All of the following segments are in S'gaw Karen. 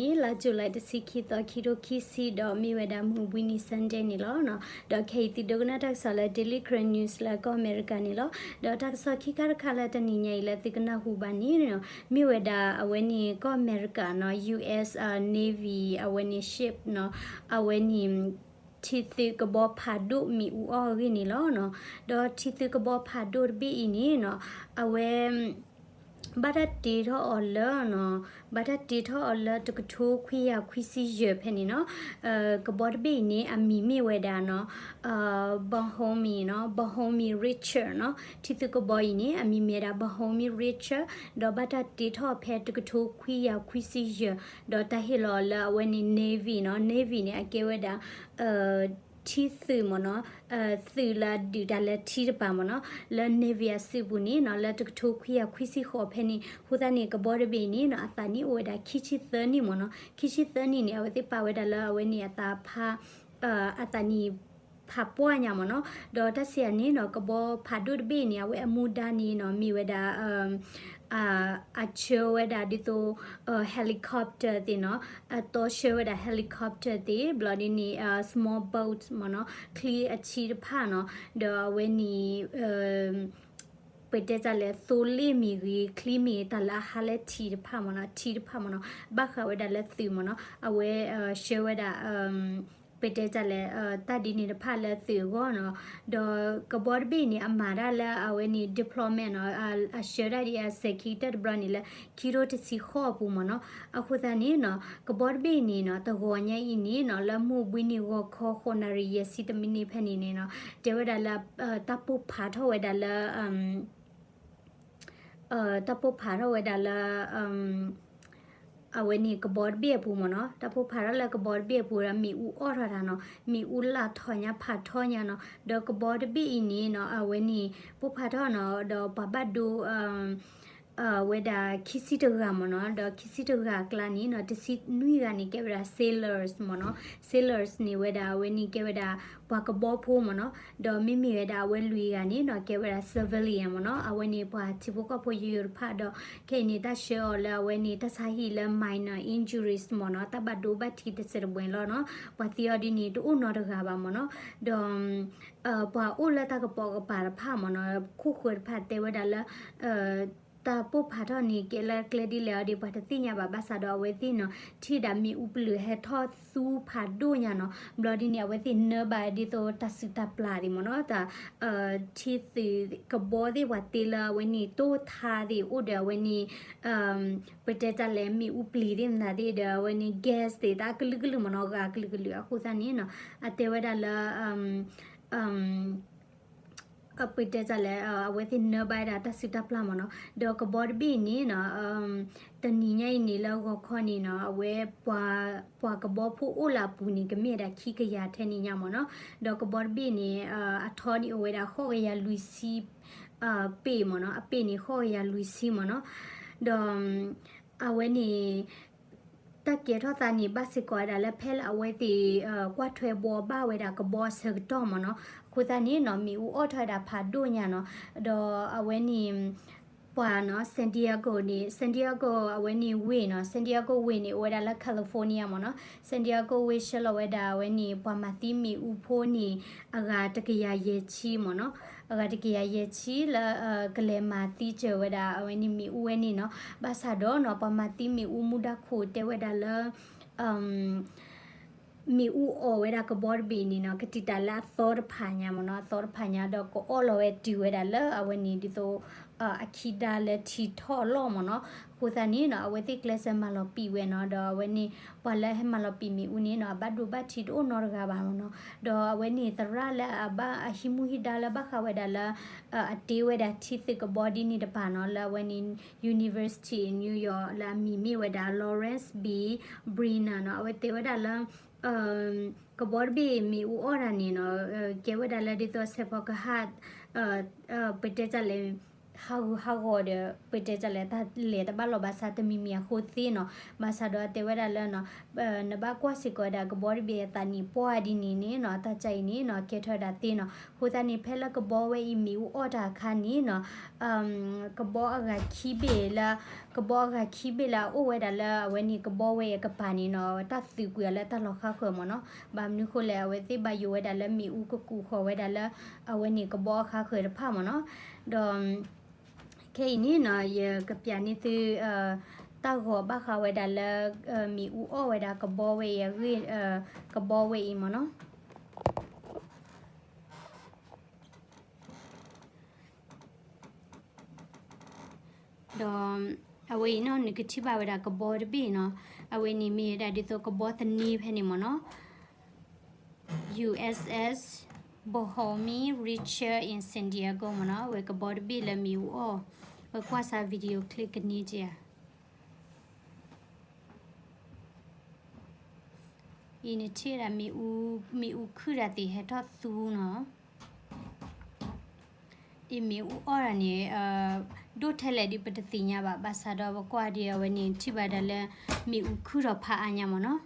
န့ၣ် လါ July တဆံခံသီ ခံထိခံဆံ ဒီးမ့ၢ်ဝဲဒၣ်မုၢ်ဘှံးနံၤ Sunday န့ၣ်လီၤ. ဒီးခဲအံၤသုဒိကနၣ်တၢ်ကစီၣ်လၢ Daily Karen News လၢကီၢ်အမဲရကၤန့ၣ်လီၤ. ဒီးတၢ်ကစီၣ်ခံခါတခါလၢတနံၤညါအံၤလၢသုကနၢ်ဟူဘၣ်န့ၣ် မ့ၢ်ဝဲဒၣ်အဝဲန့ၣ်ကီၢ်အမဲရကၤနီၤ U S Navy အဝဲန့ၣ် ship နီၤ အဝဲန့ၣ် ထံသုးကဘီဖးဒိၣ်မ့ၣ်အူအီၣ်အဂ့ၢ်န့ၣ်လီၤ. ဒီးထံသုးကဘီဖးဒိၣ်တဘ့ၣ်အံၤန့ၣ်နီၤ အဝဲ ဘၣ်တၢ်တ့ထီၣ်အီၤလၢနီၤ ဘၣ်တၢ်တ့ထီၣ်အီၤလၢတကထိခွံကယၤခွံဆံယဲၢ်ဖဲန့ၣ်နီၤ ကဘီတဘ့ၣ်အံၤန့ၣ် အမံၤမ့ၢ်ဝဲဒၣ်နီၤ Bohemian နီၤ Bohemian Richard နီၤ ထံသုးကဘီအံၤန့ၣ် အမံၤမ့ၢ်ဝဲဒၣ် Bohemian Richard ဒီးဘၣ်တၢ်တ့ထီၣ်ဖဲတကထိခွံကယၤခွံဆံယဲၢ် ဒီးတၢ်ဟ့ၣ်လီၤလၢအဝဲန့ၣ် Navy နီၤ Navy န့ၣ် အကဲဝဲဒၣ် ထံသုးမ့ၢ်နီၤ သုးလၢအဒုးတၢ်လၢထံတပၤမ့ၢ်နီၤ လၢ Navy အစုပူၤန့ၣ်နီၤ လၢတကထိခွံကယၤခွံဆံဃိးဖဲန့ၣ် အဃိသတးန့ၣ် ကဘီတဘ့ၣ်အံၤန့ၣ်နီၤ အသးနံၣ်အိၣ်ဝဲဒၣ်ခံဆံသၢနံၣ်မ့ၢ်နီၤ ခံဆံသၢနံၣ်န့ၣ် အဝဲသ့ၣ်ပာ်ဝဲဒၣ်လၢအဝဲန့ၣ်အသးဖး အသးနံၣ်ဖးပှၢ်ညါမ့ၢ်နီၤ ဒီးတၢ်စံးအန့ၣ်နီၤ ကဘီဖးဒိၣ်တဘ့ၣ်န့ၣ် အဝဲအမူဒါန့ၣ်နီၤ မ့ၢ်ဝဲဒၣ် အဆှၢဝဲဒၣ်ဒ်သိး helicopter သ့ၣ်နီၤ အတီဆှၢဝဲဒၣ် helicopter သ့ၣ် ဘျီဒ်န့ၣ် small boat မ့ၢ်နီၤ ချံအဆံတဖၣ်နီၤ ဒီးအဝဲန့ၣ် ပတဲတၢ်လဲၣ် သိလ့ၣ်မ့ၢ်ဂ့ၤ ချံမ့ၢ်ဂ့ၤ တၢ်လၢအဟးလၢထံတဖၣ်မ့ၢ်နီၤ ထံတဖၣ်မ့ၢ်နီၤ ဘၣ်ဃးဝဲဒၣ်လၢသုးမ့ၢ်နီၤ အဝဲဆှၢဝဲဒၣ် ပတဲတၢ်လဲၣ် တၢ်ဒ်န့ၣ်တဖၣ်လၢသုးအဂီၢ်နီၤ ဒီးကဘီတဘ့ၣ်န့ၣ် အမၤတၢ်လၢအဝဲန့ၣ် diplomat နီၤ အဆှၢတၢ်ဒ်အစဲၤခံကတၢၢ်တဘျီန့ၣ်လၢ ခံကထိတဆံဃိးအပူၤမ့ၢ်နီၤ အဃိသတးန့ၣ်နီၤ ကဘီတဘ့ၣ်န့ၣ်နီၤ တဂီၤညါအံၤန့ၣ်နီၤ လၢမုၢ်ဘှံးနံၤဂီၤခီ ဃိးနၣ်ရံၣ်ယဲၢ်ဆံတမံးနံးဖဲန့ၣ်န့ၣ်နီၤ တဲဝဲဒၣ်လၢ တၢ်ပိၢ်ဖးထီၣ်ဝဲဒၣ်လၢ တၢ်ပိၢ်ဖးထီၣ်ဝဲဒၣ်လၢ အဝဲန့ၣ်ကဘီတဘ့ၣ်အပူၤမ့ၢ်နီၤ တၢ်ပိၢ်ဖးထီၣ်လၢကဘီတဘ့ၣ်အပူၤဒီး မ့ၣ်အူအီၣ်ထီၣ်တၢ်နီၤ မ့ၣ်အူလၢထီၣ်ညါဖးထီညါနီၤ ဒီးကဘီတဘ့ၣ်အံၤန့ၣ်နီၤ အဝဲန့ၣ် ပိၢ်ဖးထီၣ်နီၤ ဒီးပှၤဘၣ်ဒိ ဝဲဒၣ်ခံဆံတဂၤမ့ၢ်နီၤ ဒီးခံဆံတဂၤအကျါန့ၣ်နီၤ တဆံနွံဂၤန့ၣ် ကဲဝဲဒၣ် sailors မ့ၢ်နီၤ sailors န့ၣ်ဝဲဒၣ် အဝဲန့ၣ်ကဲဝဲဒၣ် ပှၤကဘီဖိမ့ၢ်နီၤ ဒီးမ့မ့ၢ်ဝဲဒၣ်အဝဲလွံၢ်ဂၤန့ၣ်နီၤ ကဲဝဲဒၣ် civilian မ့ၢ်နီၤ အဝဲန့ၣ်ပှၤထံဖိကီၢ်ဖိယိယိတဖၣ်ဒီး ခဲအံၤန့ၣ် တၢ်ဆှၢအီၤလၢအဝဲန့ၣ် တၢ်ဆါဟံၣ်လၢ minor injuries မ့ၢ်နီၤ တၢ်ဘၣ်ဒိဘၣ်ထံးတစဲးတမှဲၤလီၤနီၤ ပှၤသံအီၤဒ်န့ၣ် တအိၣ်နီတဂၤဘၣ်မ့ၢ်နီၤ ဒီး ပှၤအိၣ်လၢတၢ်ကပိာ်ကပၤတဖၣ်မ့ၢ်နီၤ ခိၣ်ဃၢၤတဖၣ်တဲဝဲဒၣ်လၢ တၢ်ပိၢ်ဖးထီၣ်န့ၣ် ကဲလၢကျဲဒ်လဲၣ်အီၤဒီး ပှၤတသ့ၣ်ညါဘၣ် ဘၣ်ဆၣ်ဒီးအဝဲသ့ၣ်နီၤ ထံၣ်ဒၣ်မ့ၣ်အူပျုၢ်ဟဲထီၣ်သူဖးဒိၣ်ညါနီၤ ဘျီဒ်န့ၣ် အဝဲသ့ၣ်နၢဘၣ်ဒ်သိးတၢ်စုၣ်တၢ်ပျၢ်သ့ၣ်မ့ၢ်နီၤ တၢ် ထံသုးကဘီသ့ၣ်ပှၤတ့လၢအဝဲန့ၣ် တိၢ်ထါသ့ၣ်အိၣ်ဒီးအဝဲန့ၣ် ပတဲတၢ်လဲၣ်မ့ၣ်အူပျံၤသ့ၣ်မနုၤသ့ၣ်ဒီး အဝဲန့ၣ် gas သ့ၣ် တၢ်ကလုာ်ကလုာ်မ့ၢ်နီၤ ဂၤကလုာ်ကလုာ်အဃိသတးန့ၣ်နီၤ အတဲဝဲဒၣ်လၢ ပတဲတၢ်လဲၣ် အဝဲသ့ၣ်နၢဘၣ်ဝဲဒၣ်တၢ်စုတၢ်ပျၢ်မ့ၢ်နီၤ ဒီးကဘီတဘ့ၣ်အံၤန့ၣ်နီၤ တနံၤညါအံၤန့ၣ်လၢဂီၤခီန့ၣ်နီၤ အဝဲ ပှၤကဘီဖိအိၣ်လၢအပူၤန့ၣ် ကမ့ၢ်ဝဲဒၣ်ခံကယၤထဲန့ၣ်ညါမ့ၢ်နီၤ ဒီးကဘီတဘ့ၣ်န့ၣ် အထီန့ၣ်အိၣ်ဝဲဒၣ်ဃိးကယၤလွံၢ်ဆံ ပ့ၢ်မ့ၢ်နီၤ အပ့ၢ်န့ၣ်ဃိးကယၤလွံၢ်ဆံမ့ၢ်နီၤ ဒီး အဝဲန့ၣ် တၢ်ကဲထီၣ်သးန့ၣ် ဘၣ်စ့ၢ်ကီးဝဲဒၣ်လၢဖဲလၢအဝဲသ့ၣ် ကွၢ်ထွဲဘှီဘၣ်ဝဲဒၣ်ကဘီအဆၢကတီၢ်မ့ၢ်နီၤ အဃိသတးန့ၣ်နီၤ မ့ၣ်အူအီၣ်ထီၣ်ဝဲဒၣ်ဖးဒိၣ်ညါနီၤ ဒီးအဝဲန့ၣ် ပှၤနီၤ San Diego န့ၣ် San Diego အဝဲန့ၣ်ဝ့ၢ်နီၤ San Diego ဝ့ၢ်န့ၣ် အိၣ်ဝဲဒၣ်လၢ California မ့ၢ်နီၤ San Diego ဝ့ၢ်ဆှၢလီၤဝဲဒၣ်အဝဲန့ၣ် ပှၤမၤသံမ့ၣ်အူဖိန့ၣ် အဂၤတကယၤယဲၢ်ဆံမ့ၢ်နီၤ အဂၤတကယၤယဲၢ်ဆံလၢ ကလဲၤမၤသံစၢၤဝဲဒၣ်အဝဲန့ၣ်မ့ၣ်အူဝဲန့ၣ်နီၤ ဘၣ်ဆၣ်ဒီးနီၤ ပှၤမၤသံမ့ၣ်အူမူဒါခိၣ်တဲဝဲဒၣ်လၢ မ့ၣ်အူအီၣ်ဝဲဒၣ်ကဘီတဘ့ၣ်န့ၣ်နီၤ ကတံာ်တာ်လၢအသီတဖၣ်ညါမ့ၢ်နီၤ အသီတဖၣ်ညါဒီး ကအီၣ်လီၤဝဲတုၤဝဲဒၣ်လၢအဝဲန့ၣ်ဒ်သိး အခံဒါလၢထံထီၣ်အလီၢ်မ့ၢ်နီၤ အဃိသတးန့ၣ်နီၤ အဝဲသ့ၣ်ကျဲးစၢးမၤလီၤပံာ်ဝဲနီၤ ဒီးအဝဲန့ၣ် ပှၤလၢဟဲမၤလီၤပံာ်မ့ၣ်အူန့ၣ်နီၤ အဘၣ်ဒိဘၣ်ထံးတအိၣ်နီတဂၤဘၣ်မ့ၢ်နီၤ ဒီးအဝဲန့ၣ်သရၣ်လၢအဘၣ်အဟံးမူဟံးဒါလၢဘၣ်ဃးဝဲဒၣ်လၢ အတ့ဝဲဒၣ်ထံသုးကဘီဒ်န့ၣ်တဖၣ်နီၤ လၢအဝဲန့ၣ် University in New York လၢအမံၤမ့ၢ်ဝဲဒၣ် Lawrence B Brennan နီၤ အဝဲတဲဝဲဒၣ်လၢ ကဘီတဘ့ၣ်မ့ၣ်အူအီၣ်တၢ်န့ၣ်နီၤ ကဲဝဲဒၣ်လၢဒ်သိးစဲးဖီကဟၣ် ပတဲတၢ်လဲၣ် ဟးဂူာ်ဟးဂီၤဒီး ပတဲတၢ်လဲၣ် တၢ်လဲၤတဘၣ်လီၤဘၣ်ဆၣ်တမံၤမံၤအဃိသ့နီၤ ဘၣ်ဆၣ်ဒီးတဲဝဲဒၣ်လၢ နဘၣ်ကွၢ်စ့ၢ်ကီးဝဲဒၣ်ကဘီတဘ့ၣ်အသးနံၣ်ပှၢ်ဒ်န့ၣ်န့ၣ်နီၤ တၢ်ကါအံၤန့ၣ်နီၤ ကဲထီၣ်ဝဲဒၣ်သ့နီၤ အဃိသတးန့ၣ် ဖဲလၢကဘီဝဲအံၤမ့ၣ်အူအီၣ်တၢ်အခါန့ၣ်နီၤ ကဘီအဂၤခံဘ့ၣ်လၢ ကဘီအဂၤခံဘ့ၣ်လၢအအိၣ်ဝဲဒၣ်လၢအဝဲန့ၣ်ကဘီဝဲအံၤအကပၤန့ၣ်နီၤ, တၢ်သုးကွံာ်အီၤလၢတၢ်လီၤဃါဃၢၤမ့ၢ်နီၤ. ဘၣ်မနုၤဃိလဲၣ်, အဝဲသ့ၣ်ဘၣ်ယိၣ်ဝဲဒၣ်လၢမ့ၣ်အူကကူးဃီၤဝဲဒၣ်လၢ အဝဲန့ၣ်ကဘီအဃါဃၢၤတဖၣ်မ့ၢ်နီၤ. ဒီး ခဲအံၤန့ၣ်နီၤ ယကပျးန့ၢ်သု တၢ်ဂီၤဘၣ်ဃးဝဲဒၣ်လၢ မ့ၣ်အူအီၣ်ဝဲဒၣ်ကဘီဝဲအံၤအဂ့ၢ် ကဘီဝဲအံၤမ့ၢ်နီၤ. ဒီး အဝဲအံၤနီၤ နကထံၣ်ဘၣ်ဝဲဒၣ်ကဘီတဘ့ၣ်နီၤ, အဝဲန့ၣ်မ့ၢ်ဝဲဒၣ်ဒ်သိးကဘီသန့ဖဲန့ၣ်မ့ၢ်နီၤ, U S S Bohol Mine Riches in San Diego မ့ၢ်နီၤ, အဝဲကဘီတဘ့ၣ်လၢမ့ၣ်အူအီၣ်, ဝဲကွၢ်စး video clip ကန့ၢ်က့ၤဧါ. အံၤနထံၣ်ဒၣ် မ့ၣ်အူခုၣ်ဒၣ်သ့ၣ်ဟဲထီၣ်သူနီၤ. အံၤမ့ၣ်အူအီၣ်ဒၣ်န့ၣ် ဒိၣ်ထဲလဲၣ်ဒုးပတသ့ၣ်ညါဘၣ်, ဘၣ်ဆၣ်ဒီးပကွၢ်ဒ်အဝဲန့ၣ် ထံၣ်ဘၣ်ဒၣ်လၢ မ့ၣ်အူခုၣ်ထီၣ်ဖးအါညါမ့ၢ်နီၤ.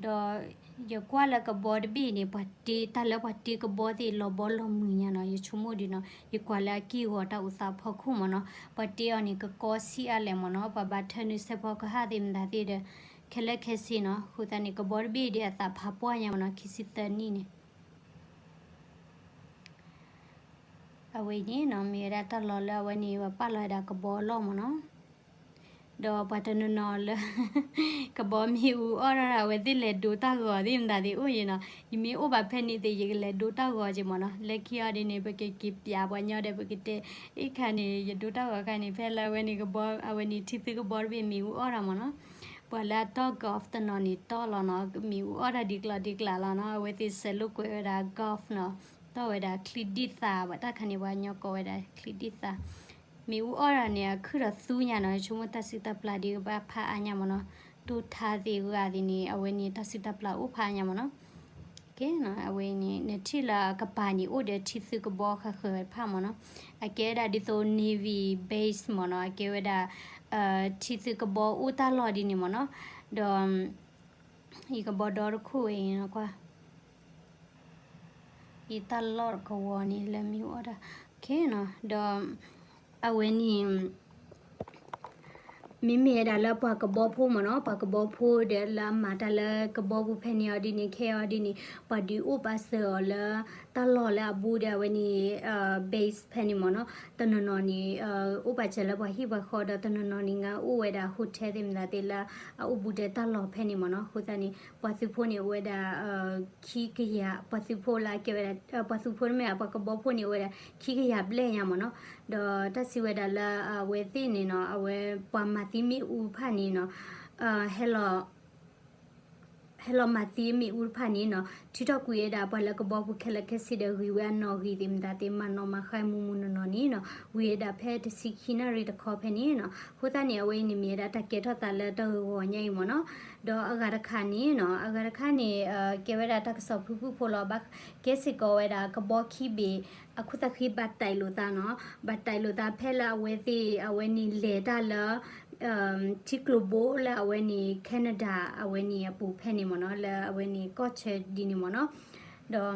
ဒီးယကွၢ်လၢကဘီတဘ့ၣ်န့ၣ် ပှၤတ့ တၢ်လၢပှၤတ့ကဘီသ့ၣ်လီၤဘီလီၤမုၢ်ညါနီၤ, ယဆိကမိၣ်ဒ်နီၤ, ယကွၢ်လၢအက့ၢ်ဂီၤတၢ်အိၣ်သးဖီခိၣ်မ့ၢ်နီၤ, ပှၤတ့အီၤန့ၣ် ကကီဆံးအါလဲၣ်မ့ၢ်နီၤ, ပှၤဘၣ်ထၢနုာ်စဲးဖီကဟၣ်သ့ၣ်မတၤသ့ၣ်ဒီး ခဲလၢာ်ခဲဆ့နီၤ, အဃိသတးန့ၣ် ကဘီတဘ့ၣ်ဒ်အသးဖးပှၢ်ညါမ့ၢ်နီၤ, ခံဆံသၢနံၣ်န့ၣ် အဝဲန့ၣ်နီၤ မ့ၢ်ဝဲဒၣ်တၢ်လီၢ်လၢအဝဲန့ၣ် ပာ်လီၤဝဲဒၣ်ကဘီအလီၢ်မ့ၢ်နီၤ, ဒီးပှၤတနီၤနီၤလၢ ကဘီမ့ၣ်အူအီၣ်ထီၣ်ဒီး အဝဲသ့ၣ်လဲၤဒိတၢ်ဂီၤသ့ၣ်မတၤသ့ၣ်အိၣ်ယံၤနီၤ, ယမ့ၢ်အိၣ်ဘၣ်ဖဲန့ၣ်သ့ၣ် ယကလဲၤဒိတၢ်ဂီၤက့ၤမ့ၢ်နီၤ, လၢခံအီၤဒ်န့ၣ် ပကက့ၤပျးပှၤညီဒီး ပကတဲ အ့ၣ်ခါန့ၣ် ယဒိတၢ်ဂီၤခါန့ၣ် ဖဲလၢအဝဲန့ၣ် ကဘီ အဝဲန့ၣ်ထံသုကဘီတဘ့ၣ်မ့ၣ်အူအီၣ်ထီၣ်မ့ၢ်နီၤ, ပှၤလၢအတီၢ် golf တနီၤန့ၣ်တီၢ်လီၤနီၤ, မ့ၣ်အူအီၣ်တၢ်ဒ်ကျီဒ်ကျးလီၤနီၤ, အဝဲသ့ၣ်ဆဲးလိာ်ကွဲးဝဲဒၣ် golf နီၤ, တီၢ်ဝဲဒၣ်ချံဒံၣ်သးဘၣ်, တၢ်ခါန့ၣ် ပှၤညီကိးဝဲဒၣ်ချံဒံၣ်သး, မ့ၣ်အူအီၣ်ဒၣ်န့ၣ် အခုၣ်ဒီးသူညါနီၤ, ဆိကမိၣ်တၢ်စုၣ်တၢ်ပျၢ်ဒ်ကဘၣ်ဖးအါညါမ့ၢ်နီၤ, ဒိထါသ့ၣ်ဂၤသ့ၣ်န့ၣ် အဝဲန့ၣ်တၢ်စုၣ်တၢ်ပျၢ်အိၣ်ဖးအါညါမ့ၢ်နီၤ. ကဲ အဝဲန့ၣ် နထံၣ်လၢအကပၤန့ၣ် အိၣ်ဒီးထံသုကဘီဃၣ်ဃၢၤဖးမ့ၢ်နီၤ, အကဲဝဲဒၣ်ဒ်သိး Navy base မ့ၢ်နီၤ, အကဲဝဲဒၣ် ထံသုကဘီအိၣ်တၢ်လီၢ်ဒ်န့ၣ်မ့ၢ်နီၤ, ဒီး ယကဘီဒီတခိၣ်ဝဲအံၤနီၤကွၢ် ယတၢ်လီၢ်ကဝီၤန့ၣ်လၢမ့ၢ်အိၣ်ဒီး ကဲနီၤ, ဒီး အဝဲန့ၣ် မ့မ့ၢ်ဝဲဒၣ်လၢပှၤကဘီဖိမ့ၢ်နီၤ, ပှၤကဘီဖိဒီးလၢအမၤတၢ်လၢကဘီပူၤဖဲန့ၣ်အီၤဒ်န့ၣ် ခဲအီၤဒ်န့ၣ် ပှၤဒုးအိၣ်ပာ်စၢၤအီၤလၢ တၢ်လီၢ်လၢအဘူးဒီးအဝဲန့ၣ် base ဖဲန့ၣ်မ့ၢ်နီၤ, တနီၤနီၤန့ၣ် အိၣ်ပာ်စၢၤလၢပှၤဟံၣ်ပှၤဃီဒီးတနီၤနီၤန့ၣ် ငါအိၣ်ဝဲဒၣ် hotel သ့ၣ်မတၤသ့ၣ်လၢ အအိၣ်ဘူးဒီးတၢ်လီၢ်ဖဲန့ၣ်မ့ၢ်နီၤ, အဃိသတးန့ၣ် ပှၤသုးဖိန့ၣ်အိၣ်ဝဲဒၣ် ခံကယၤ, ပှၤသုးဖိလၢအကဲဝဲဒၣ် ပှၤသုးဖိတမ့ၢ် ပှၤကဘီဖိန့ၣ်အိၣ်ဝဲဒၣ် ခံကယၤဘျဲၣ်ညါမ့ၢ်နီၤ, ဒီးတၢ်စံးဝဲဒၣ်လၢအဝဲသ့ၣ်န့ၣ်နီၤ အဝဲပှၤမၤသံမ့ၣ်အူတဖၣ်န့ၣ်နီၤ ဟဲလီၤ ဟဲလီၤမၤသံမ့ၣ်အူတဖၣ်န့ၣ်နီၤ ထုးထီၣ်ကွံာ်ဝဲဒၣ်ပှၤလၢကဘီပူၤခဲလၢာ်ခဲဆ့ဒီးဂံၢ်ဝဲအနီၣ်ဂံၢ်သ့ၣ်မတၤသ့ၣ် မၤနီၣ်မၤဃါမူမူနီၣ်နီၣ်န့ၣ်နီၤ ဝံၤဝဲဒၣ်ဖဲတဆံခံနၣ်ရံၣ်တခီဖဲန့ၣ်နီၤ အဃိသတးန့ၣ် အဝဲအံၤန့ၣ်မ့ၢ်ဝဲဒၣ်တၢ်ကဲထီၣ်သးလၢတၢ်ဂီၤဂီၤညါအံၤမ့ၢ်နီၤ ဒီးအဂၤတခါန့ၣ်နီၤ အဂၤတခါန့ၣ် ကဲဝဲဒၣ်တၢ်ကစီၣ်ဖုၣ်ဖုၣ်ဖိလီၤ ဘၣ်ကဲစ့ၢ်ကီးဝဲဒၣ်ကဘီခံဘ့ၣ် အခိၣ်သၣ်ဃံဘၣ်တၢ်လိာ်သးနီၤ ဘၣ်တၢ်လိာ်သးဖဲလၢအဝဲသ့ၣ် အဝဲန့ၣ်လဲၤတၢ်လၢ ထံကျိဘိလၢအဝဲန့ၣ် Canada အဝဲန့ၣ်အပူၤဖဲန့ၣ်မ့ၢ်နီၤ လၢအဝဲန့ၣ်ကီၢ်ဆၢဒ်န့ၣ်မ့ၢ်နီၤ ဒီး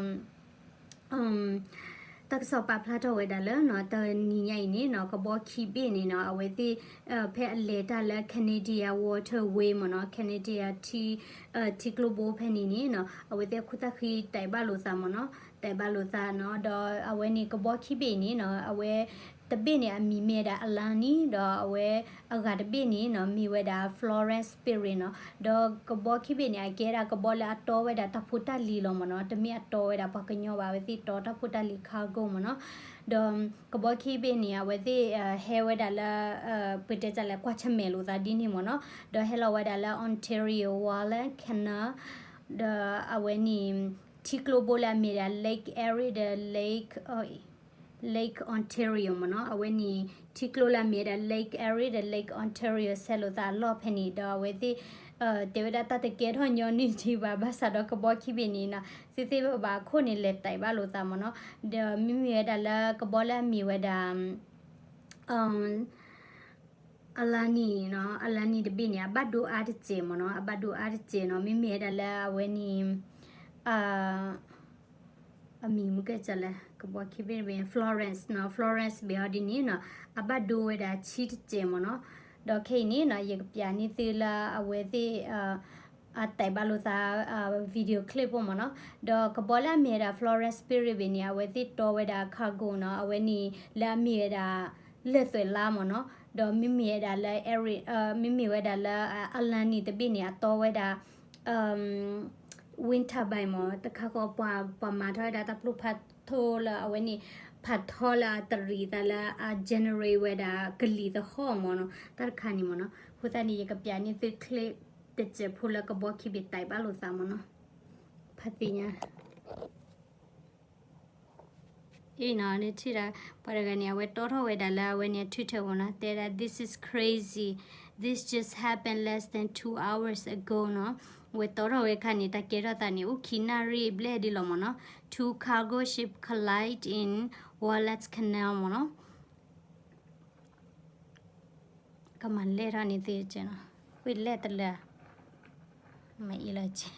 တၢ်ကစီၣ်ပာ်ဖျါထီၣ်ဝဲဒၣ်လၢနီၤ တနံၤညါအံၤန့ၣ်နီၤ ကဘီခံဘ့ၣ်န့ၣ်နီၤ အဝဲသ့ၣ် ဖဲအလဲၤတၢ်လၢ Canadian Waterway မ့ၢ်နီၤ Canadian ထံ ထံကျိဘိဖဲန့ၣ်န့ၣ်နီၤ အဝဲသ့ၣ်အခိၣ်သၣ်ဃံတၢ်ဘၣ်လိာ်သးမ့ၢ်နီၤ တၢ်ဘၣ်လိာ်သးနီၤ ဒီးအဝဲန့ၣ်ကဘီခံဘ့ၣ်န့ၣ်နီၤ အဝဲ တဘ့ၣ်န့ၣ် အမံၤမ့ၢ်ဝဲဒၣ် Alani ဒီးအဝဲအဂၤတဘ့ၣ်န့ၣ်နီၤ မ့ၢ်ဝဲဒၣ် Florence Spirit နီၤ ဒီးကဘီခံဘ့ၣ်န့ၣ် အကဲဒၣ်ကဘီလၢအတီဝဲဒၣ်တၢ်ဖိတၢ်လံၤလီၤမ့ၢ်နီၤ တမ့ၢ်အတီဝဲဒၣ်ပှၤကညီဘၣ် အဝဲသ့ၣ်တီတၢ်ဖိတၢ်လံၤ cargo မ့ၢ်နီၤ ဒီးကဘီခံဘ့ၣ်န့ၣ် အဝဲသ့ၣ်ဟဲဝဲဒၣ်လၢ ပတဲတၢ်လဲၣ် ကွၢ်ဆၢၣ်မဲာ်လိာ်သးဒ်န့ၣ်မ့ၢ်နီၤ ဒီးဟဲလီၤဝဲဒၣ်လၢ Ontario Wallet Canal ဒီးအဝဲန့ၣ် ထံကျိဘိလၢအမ့ၢ်ဒၣ် Lake Erie ဒီး Lake Lake Ontario မ့ၢ်နီၤ အဝဲန့ၣ် ထံကျိလၢအမ့ၢ်ဝဲဒၣ် Lake Erie ဒီး Lake Ontario ဆဲးလိာ်သးအလီၢ်ဖဲန့ၣ် ဒီးအဝဲသ့ၣ် တဲဝဲဒၣ်တၢ်တကဲထီၣ်ညီနုၢ်ဒံးဘၣ် ဘၣ်ဆၣ်ဒီးကဘီခံဘ့ၣ်န့ၣ်နီၤ သ့ၣ်သ့ၣ်ဘၣ်ဘၣ်အခိၣ်န့ၣ် လဲၤတၢ်ဘၣ်လိာ်သးမ့ၢ်နီၤ ဒီးမ့မ့ၢ်ဝဲဒၣ်လၢကဘီလၢအမ့ၢ်ဝဲဒၣ် Alani နီၤ Alani တဘ့ၣ်န့ၣ် အဘၣ်ဒိအါတစဲးမ့ၢ်နီၤ အဘၣ်ဒိအါတစဲးနီၤ မ့မ့ၢ်ဝဲဒၣ်လၢအဝဲန့ၣ် အ အမံၤမ့ၢ်ကဲလဲၣ် ကဘီခံဘ့ၣ်တဘ့ၣ် Florence နီၤ, Florence ဘ့ၣ်အီၤဒ်န့ၣ်နီၤ အဘၣ်ဒိဝဲဒၣ်ဆံတစဲးမ့ၢ်နီၤ. ဒီးခဲအံၤန့ၣ်နီၤ ယကပျးန့ၢ်သုလၢအဝဲသ့ၣ် အတဲာ်ဘၣ်လိာ်သး video clip ဖိမ့ၢ်နီၤ. ဒီးကဘီလၢအမ့ၢ်ဝဲဒၣ် Florence Spirit ဘ့ၣ်န့ၣ် အဝဲသ့ၣ်တီဝဲဒၣ် cargo နီၤ, အဝဲန့ၣ်လၢအမ့ၢ်ဝဲဒၣ် လၢၢ်သွဲၣ်လါမ့ၢ်နီၤ. ဒီးမ့မ့ၢ်ဝဲဒၣ်လၢ Air, မ့မ့ၢ်ဝဲဒၣ်လၢ Airline တဘ့ၣ်န့ၣ် အတီဝဲဒၣ် wind turbine မ့ၢ် တခါဃီ ပှၤမၤထီၣ်ဝဲဒၣ်တၢ်ပျိဖးထီလၢအဝဲန့ၣ် ဖးထီလၢအတရံးသးလၢအ generate ဝဲဒၣ်ကလံၤသဟီၣ်မ့ၢ်နီၤ, တၢ်တခါန့ၣ်မ့ၢ်နီၤ. အဃိသတးန့ၣ် ယကပျးန့ၢ်သု clip တစဲးဖိလၢကဘီခံဘ့ၣ်တဲာ်ဘၣ်လိာ်သးမ့ၢ်နီၤ, ဖးသ့ၣ်ညါ အံၤနီၤ နထံၣ်ဒၣ် ပှၤတဂၤန့ၣ် အဝဲတီထီၣ်ဝဲဒၣ်လၢအဝဲန့ၣ် Twitter မ့ၢ်နီၤ, တဲဒၣ် this is crazy, this just happened less than two hours ago နီၤ. အဝဲတီထီၣ်ဝဲခါန့ၣ် တၢ်ကဲထီၣ်သးန့ၣ် အိၣ်ခံနၣ်ရံၣ်ဘျဲၣ်ဒ်လီၤမ့ၢ်နီၤ, two cargo ship collide in Wallace Canal မ့ၢ်နီၤ. ကမၤလဲၢ်ထီၣ်န့ၣ်သ့ကဲနီၤ, ဝ့ၢ်လဲၢ်တလၢာ်, မၤအံၤလီၤကဲ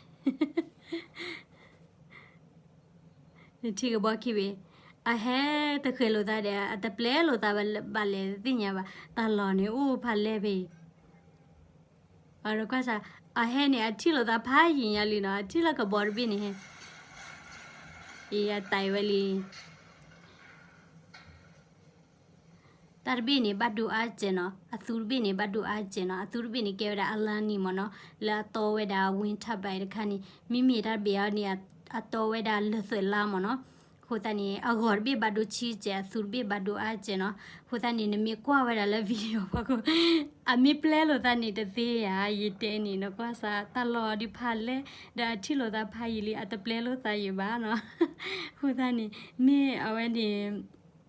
နထံၣ်ကဘီခံဘ့ၣ်, အဟဲတဃဲၤလိာ်သးဒီး အတပျဲလိာ်သးဘၣ်လဲၣ်သ့ၣ်ညါဘၣ်, တၢ်လီၢ်န့ၣ်အိၣ်ဖးလဲၢ်ဖဲအံၤ, အကွၢ်စ့ၢ်, အဟဲန့ၣ် အထံၣ်လိာ်သးဖးယံာ်ညါလံနီၤ, အထံၣ်လၢကဘီတဘ့ၣ်န့ၣ်ဟဲ, အံၤအတဲာ်ဝဲလံ တၢ်တဘ့ၣ်န့ၣ် ဘၣ်ဒိအါစဲးနီၤ, အသူတဘ့ၣ်န့ၣ် ဘၣ်ဒိအါစဲးနီၤ, အသူတဘ့ၣ်န့ၣ် ကဲဝဲဒၣ် Airline မ့ၢ်နီၤ, လၢအတီဝဲဒၣ် wind turbine တခါန့ၣ်, မ့မ့ၢ်တၢ်တဘ့ၣ်အံၤန့ၣ် အတီဝဲဒၣ်လၢၢ်သွဲၣ်လါမ့ၢ်နီၤ. အဃိသတးန့ၣ် အဂီၤတဘ့ၣ်ဘၣ်ဒိဆံစဲး, အသူတဘ့ၣ်ဘၣ်ဒိအါစဲးနီၤ. အဃိသတးန့ၣ် နမ့ၢ်ကွၢ်ဝဲဒၣ်လၢ video ဖီခိၣ်, အမ့ၢ်ပျဲလိာ်သးန့ၣ်တသ့ဧါ, ယတဲန့ၣ် နကွၢ်စ့ၢ်, တၢ်လီၢ်ဒုးဖးလဲၢ်, ဒီးအထံၣ်လိာ်သးဖးယံာ်လံ, အတပျဲလိာ်သးယံာ်ဘၣ်နီၤ. အဃိသတးန့ၣ် မ့ၢ်အဝဲန့ၣ်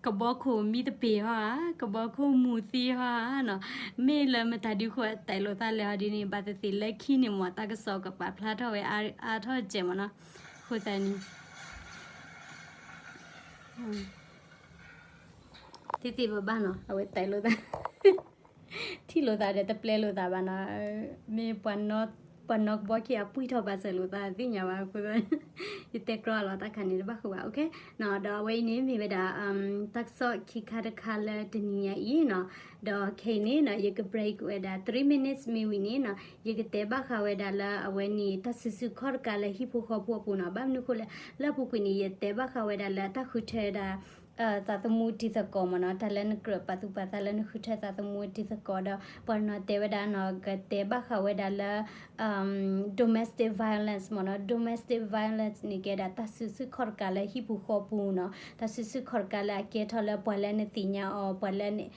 ကဘီခိၣ်မံတပ့ၤဟီဧါ, ကဘီခိၣ်မူၤသံဟီဧါနီၤ, မ့ၢ်လၢမတၤဒုးဃိအတဲာ်လိာ်သးလဲၣ်ဟီဒ်န့ၣ် ဘၣ်သ့ၣ်သ့ၣ်လၢခံန့ၣ်မ့ၢ် တၢ်ကစီၣ်ကပာ်ဖျါထီၣ်ဝဲအါထီၣ်စဲးမ့ၢ်နီၤ. အဃိသတးန့ၣ် သ့သ့ဘၣ်ဘၣ်နီၤ, အဝဲတဲာ်လိာ်သး ထံၣ်လိာ်သးဒီးတပျဲလိာ်သးဘၣ်နီၤ, မ့ၢ်ပှၤနီၣ်ကဘီခံအပှံၢ်ထီၣ်ဘၣ်စၢၤလိာ်သးသ့ၣ်ညါဘၣ်အဃိသတး, ယတဲကြီလီၤတၢ်ခါန့ၣ်တဘၣ်ဃိဘၣ်, okay နီၤ. ဒီးအဝဲအံၤန့ၣ်မ့ၢ်ဝဲဒၣ် တၢ်ကစီၣ်ခံခါတခါလၢတနံၤညါအံၤနီၤ. ဒီးခဲအံၤန့ၣ်နီၤ ယက break ဝဲဒၣ် three minutes မ့ၢ်ဝံၤန့ၣ်နီၤ ယကတဲဘၣ်ဃးဝဲဒၣ်လၢအဝဲန့ၣ် တၢ်စုဆူၣ်ခီၣ်တကးလၢဟံၣ်ဖိဃီဖိအပူၤနီၤ. ဘၣ်မနုၤအဃိလဲၣ်, လၢအပူၤကွံာ်န့ၣ် ယတဲဘၣ်ဃးဝဲဒၣ်လၢတၢ်ဃုထၢဝဲဒၣ် သးသမူတံၤသကိးမ့ၢ်နီၤ, တၢ်လၢနကြၢးပာ်သူၣ်ပာ်သးလၢနဃုထၢသးသမူတံၤသကိးဒီး ပှၤတနီၤတဲဝဲဒၣ်နီၤ ကတဲဘၣ်ဃးဝဲဒၣ်လၢ domestic violence မ့ၢ်နီၤ. Domestic violence န့ၣ် ကဲဒၣ်တၢ်စုဆူၣ်ခီၣ်တကးလၢဟံၣ်ပူၤဃီပူၤနီၤ, တၢ်စုဆူၣ်ခီၣ်တကးလၢအကဲထီၣ်လၢပှၤလၢနသ့ၣ်ညါအီၤ ပှၤလၢ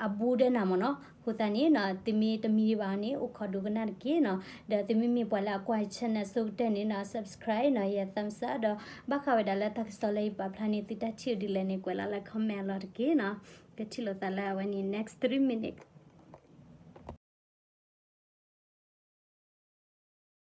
အဘူးဒီးနၤမ့ၢ်နီၤ. အဃိသတးန့ၣ်နီၤ သုမ့ၢ်တမံဒံးဘၣ်န့ၣ် အိၣ်ခိးဒိကနၣ်တက့ၢ်နီၤ. ဒီးသုမ့မ့ၢ်ပှၤလၢအကွၢ် channel ဆိကတၢၢ်န့ၣ်နီၤ subscribe နီၤ ယ thumbs up ဒီး ဘၣ်ဃးဝဲဒၣ်လၢတၢ်ကစီၣ်လၢယပာ်ဖျါန့ၣ် သုတၢ်ထံၣ်ဒ်လဲၣ်န့ၣ် ကွဲးလီၤလၢ comment လီၤတက့ၢ်နီၤ. ကထံၣ်လိာ်သးလၢအဝဲန့ၣ် next three minutes.